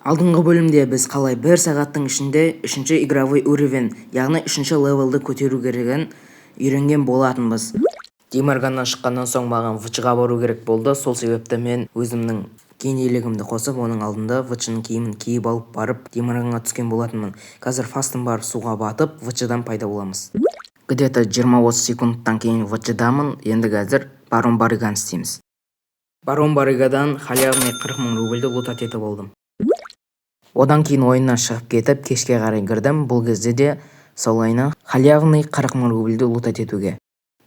Алдыңғы бөлімде біз қалай бір сағаттың ішінде үшінші игровой уровень, яғни үшінші левелді көтеру керегін үйренген болатынбыз. Деморганнан шыққаннан соң маған ВЧ-ға бару керек болды. Сол себепті мен өзімнің генийлігімді қосып, оның алдында ВЧ-ның киімін киіп алып барып, Деморганға түскен болатынмын. Қазір фастом барып, суға батып, ВЧ-дан пайда боламыз. Где-то 20-30 секундтан кейін ВЧ-дамын. Енді қазір барон барыганы істейміз. Барон барыгадан халявный 40 мың рубльді лутать етіп алдым. Одан кейін ойыннан шығып кетіп, кешке қарай кірдім. Бұл кезде де солайынан халявный 40 мың рубльді лутать етуге.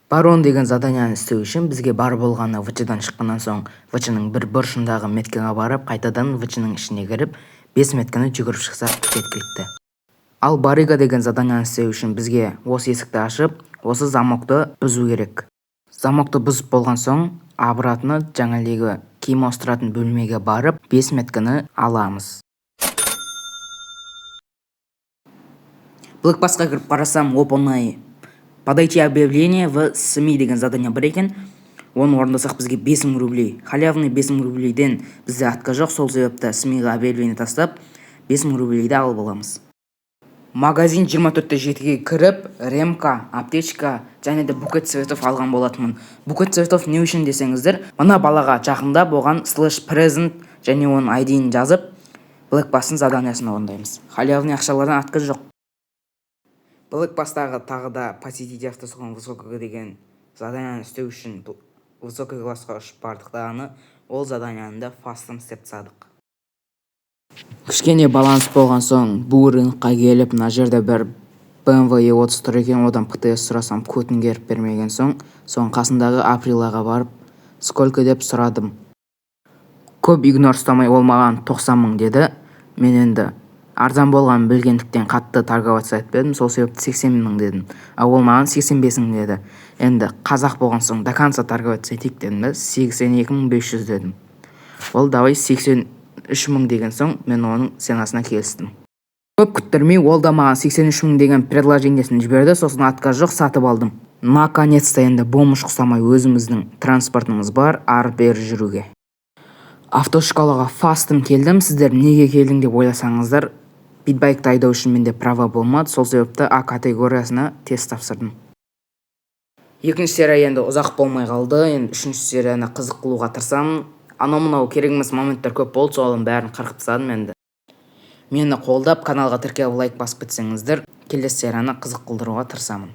Барон деген заданияны істеу үшін бізге бар болғаны ВЧ-дан шыққаннан соң ВЧ-ның бір бұрышындағы меткаға барып, қайтадан ВЧ-ның ішіне кіріп, 5 метканы жүгіріп шықсақ, жеткілікті. Ал барыга деген заданияны істеу үшін бізге осы есікті ашып, осы замокты бұзу керек. Замокты бұзып болған соң, обратно жаңағыдегі киім ауыстыратын бөлмеге барып, 5 метканы аламыз. Блэк Пассқа кіріп қарасам, оп оңай «Подайте объявление в СМИ» деген задание бар екен. Оны орындасақ, бізге 5000 рублей халявный. 5000 рублейден бізде отказ жоқ. Сол себепті СМИ-ға объявление тастап, 5000 рублейді алып аламыз. Магазин 24/7-ге кіріп, ремка, аптечка және де букет цветов алған болатынмын. Букет цветов не үшін десеңіздер, мына балаға жақындап, оған /present және оның айдиін жазып, Блэк Пасстың заданиясын орындаймыз. Халявный ақшалардан отказ жоқ. Блэк Пасстағы тағы да «Посетить автосалон высокого» деген заданияны істеу үшін высокий классқа ұшып бардық дағыны, ол заданияны да фастом істеп тастадық. Кішкене баланс болған соң, бұл рынокқа келіп, мына жерде бір BMW E30 тұр екен. Одан ПТС сұрасам, көтін керіп бермеген соң, соның қасындағы Априлаға барып, «Сколько?» деп сұрадым. Көп игнор ұстамай, ол маған 90 мың деді. Мен енді арзан болғанын білгендіктен, қатты торговаться етпедім. Сол себепті 80 мың дедім, ал ол маған 85 мың деді. Енді қазақ болған соң, до конца торговаться етейік дедім да, 82 500 дедім. Ол «Давай 83 мың» деген соң, мен оның ценасына келістім. Көп күттірмей, ол да маған 83 мың деген предложениесін жіберді. Сосын отказ жоқ, сатып алдым. Наконец-то енді бомж құсамай, өзіміздің транспортымыз бар ары бері жүруге. Автошколаға фастом келдім. Сіздер неге келдің деп ойласаңыздар, питбайкты айдау үшін менде права болмады. Сол себепті А категориясына тест тапсырдым. Екінші серия енді ұзақ болмай қалды. Енді үшінші серияны қызық қылуға тырысамын. Анау мынау керек емес моменттер көп болды, соның бәрін қырқып тастадым. Енді мені қолдап, каналға тіркеліп, лайк басып кетсеңіздер, келесі серияны қызық қылдыруға тырысамын.